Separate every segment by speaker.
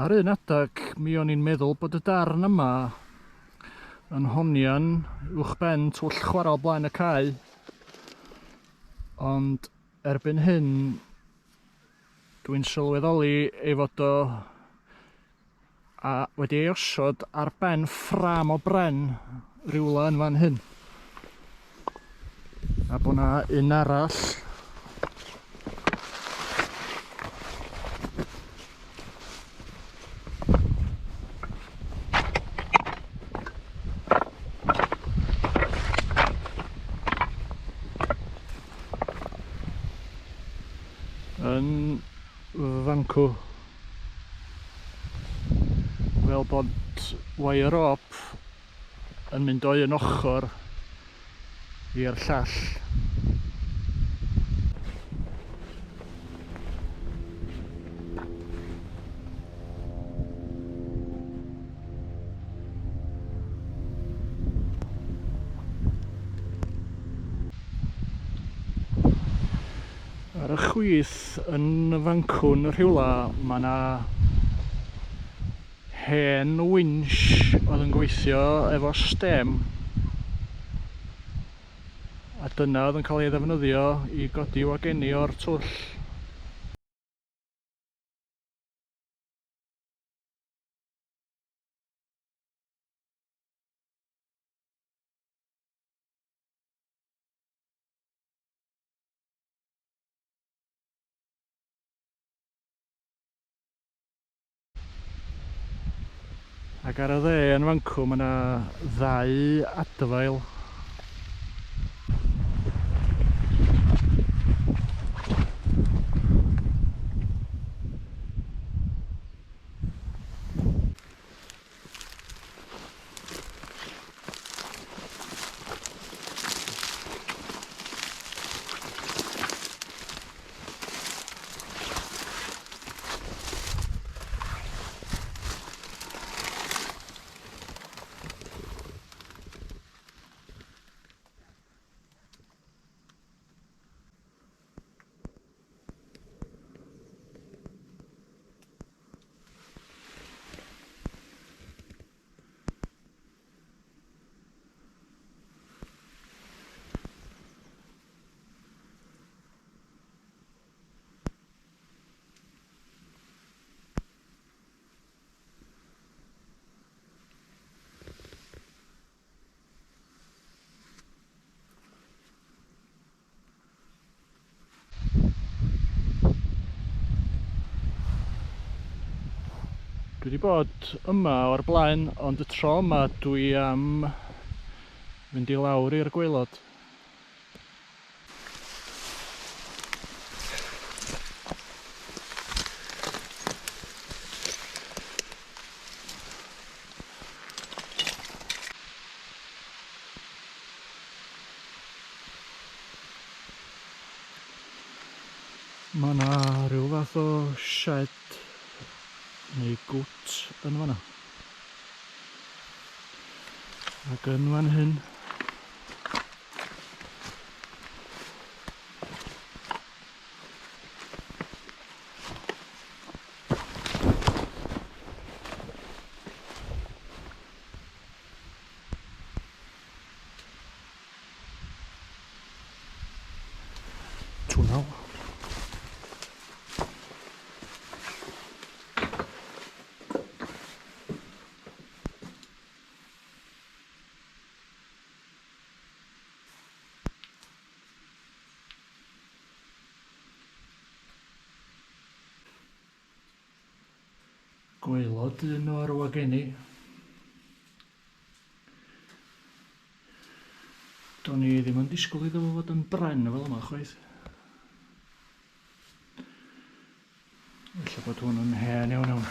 Speaker 1: Ar un adeg mi o'n i'n meddwl bod y darn yma yn honian uwchben twll chwarel blaen y cae, ond erbyn hyn dwi'n sylweddoli ei fod o a wedi ei osod ar ben ffrâm o bren rywle yn fan hyn. A bod na un arall yn fancw. Fel bod wire rope yn mynd o un ochr i'r llall. Ar y chwith yn fancwn rhywle mae 'na hen winsh oedd yn gweithio efo stêm a dyna oedd yn cael ei ddefnyddio i godi wagenni o'r twll. Ac ar y dde yn fancw mae yna ddau adfail. Dwi wedi bod yma o'r blaen, ond y tro yma dwi am fynd i lawr i'r gwaelod. Mae yna rhyw fath o shed neu gwt yn fanna. Ac yn fan hyn Twnnel. Gwaelod un o'r wagenni. Do'n i ddim yn disgwyl iddo fo fod yn bren fel yma chwaith. Ella bod hwn yn hen iawn iawn.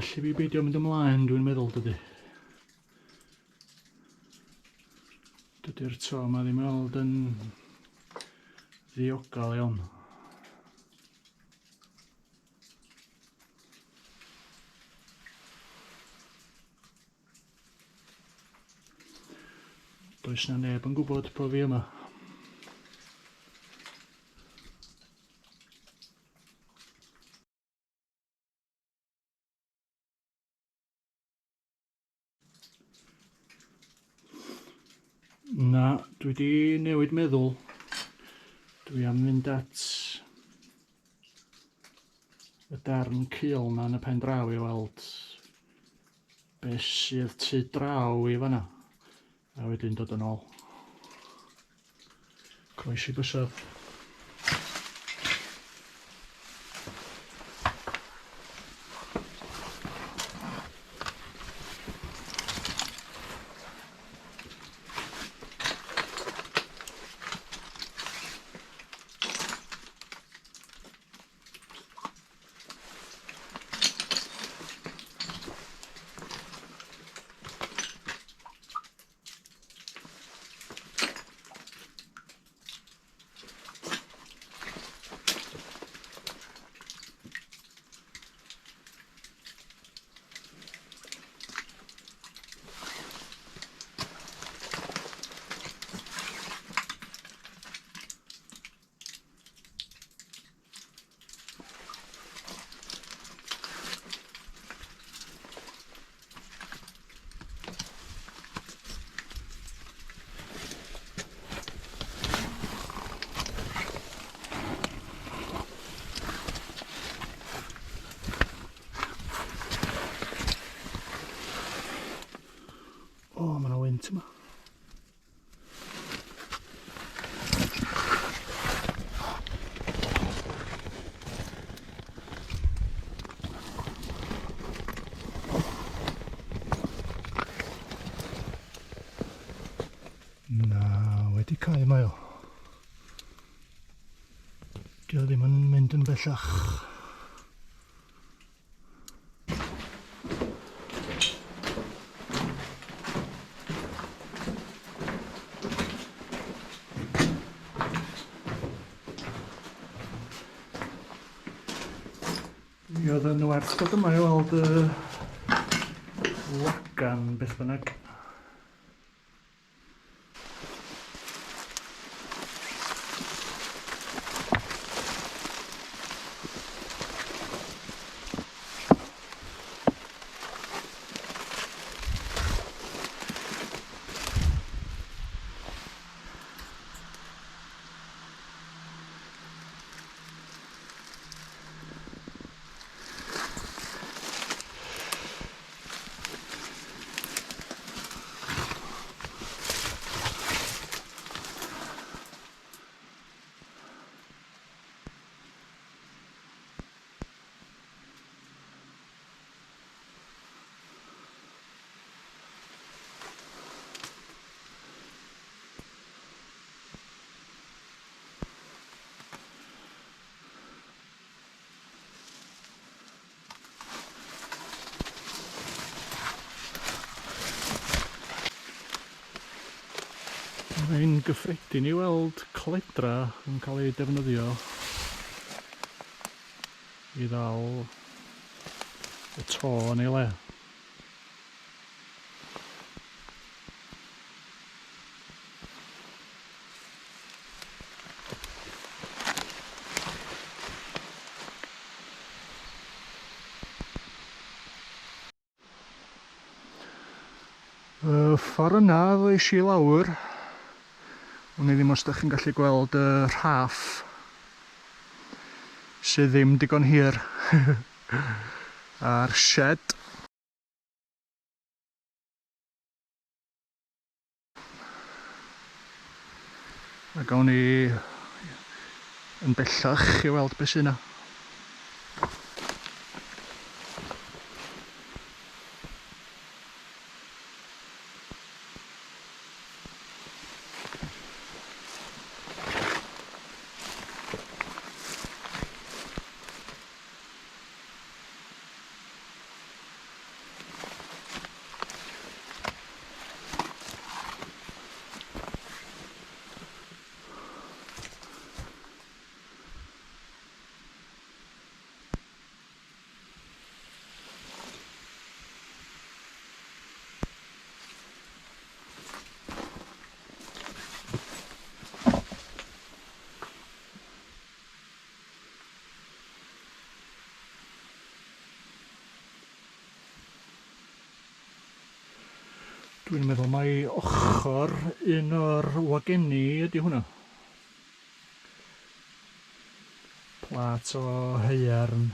Speaker 1: Well i fi beidio mynd ymlaen, dwi'n meddwl, dydy. Dydy'r to yma ddim i weld yn ddiogel iawn. Does na neb yn gwybod bod fi yma. Na, dwi di newid meddwl. Dwi am fynd at y darn cul na yn y pen draw i weld beth sydd tu draw i fanna. A wedyn dod yn ôl. Croesi bysedd. O, mae yna wynt yma. Na, wedi cael mae o. Dio ddim yn mynd yn bellach. Mi oedd yn werth dod yma i weld y wagan beth bynnag. Mae'n gyffredin i weld cledra yn cael eu defnyddio i ddal y to yn ei le. Y ffordd yna ddoes i lawr. Wn i ddim os ydych chi'n gallu gweld y rhaff sydd ddim digon hir a'r shed. A gawn ni yn bellach i weld beth sy'n yna. Dwi'n meddwl mai ochr un o'r wagenni ydy hwnna. Plât o haearn.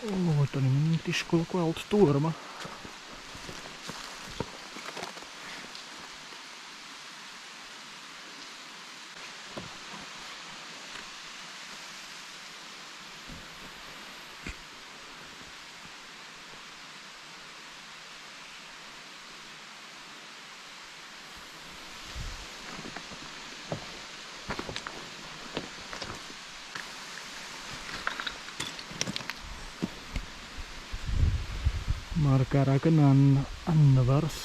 Speaker 1: O, do'n i'm yn disgwyl gweld dŵr yma. Mae'r garreg yna'n anferth.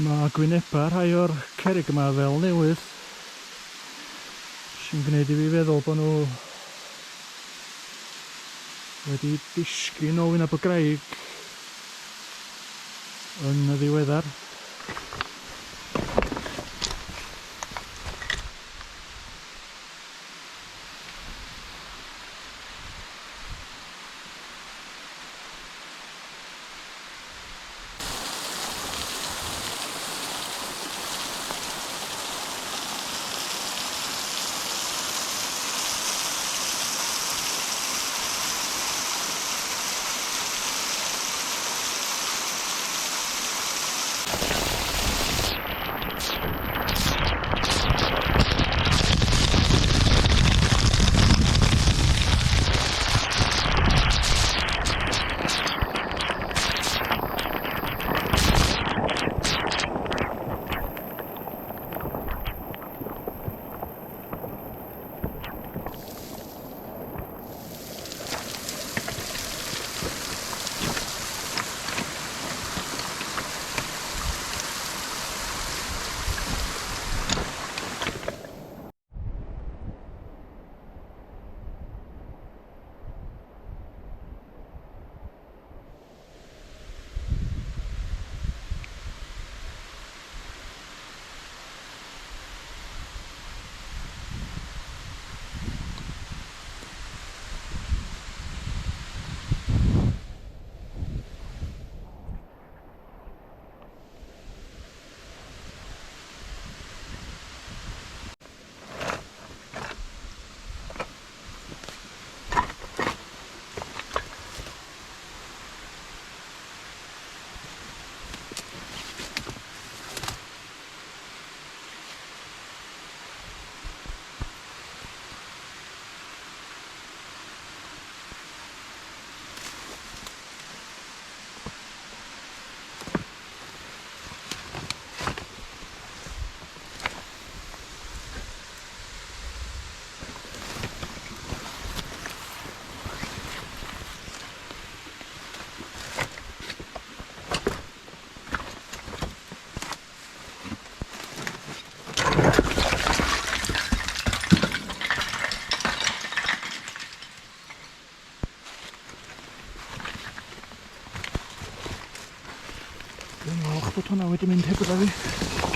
Speaker 1: Mae gwynebau rhai o'r cerrig yma fel newydd, sy'n gwneud i fi feddwl bod nhw wedi disgyn o wyneb y graig yn y ddiweddar. Dwi'n falch bod hwnna wedi mynd hebdda fi.